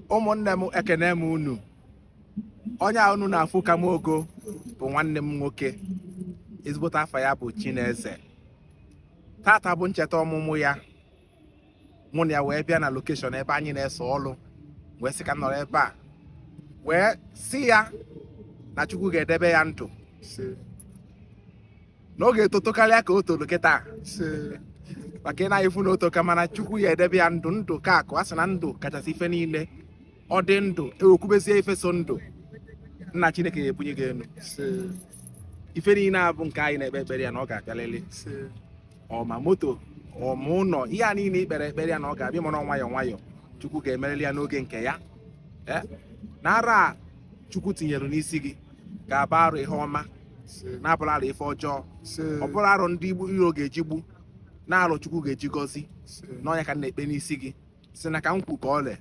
Ụmụnne m, ekene m unu. Onye a unu na-afụ ka m ogo bụ nwanne m nwoke. Ezigbote afa ya bụ Chineze. Tata bụ ncheta ọmụmụ ya. Mụ na ya wee bịa na location ebe anyị na-ese ọlụ, wee sị ka m nọrọ ebe a wee sị ya na Chukwu ga-edebe ya ndụ, na ọ ga-etoto karịa ka o toro kịta, maka ị na-efu na oto ka mana Chukwu ya edebe ya ndụ, ndụ ka akụ. A sị na ndụ kachasị ife niile. Ọ dị ndụ, ewekwubezie ife so ndụ. Nna, Chineke ga-ebunye gị elu. Ife niile a bụ nke anyị na-ekpe ekpere ya na ọ ga-abịalịlị. Ọ ma moto, ọ ma ụlọ, ihe a niile ikpere ekpere ya na ọ ga-abịa, mana nwayọọ nwayọọ Chukwu ga-emerịrị ya n'oge nke ya. Na ara a Chukwu tinyere n'isi gị ga-aba arụ ihe ọma, na-abụrụ arụ ife ọjọọ. Ọ bụrụ arụ ndị iro ga-eji gbu, na arụ Chukwu ga-eji gọzi n'ọnya ka m na-ekpe n'isi gị, si na ka m kwu ka ọ lee.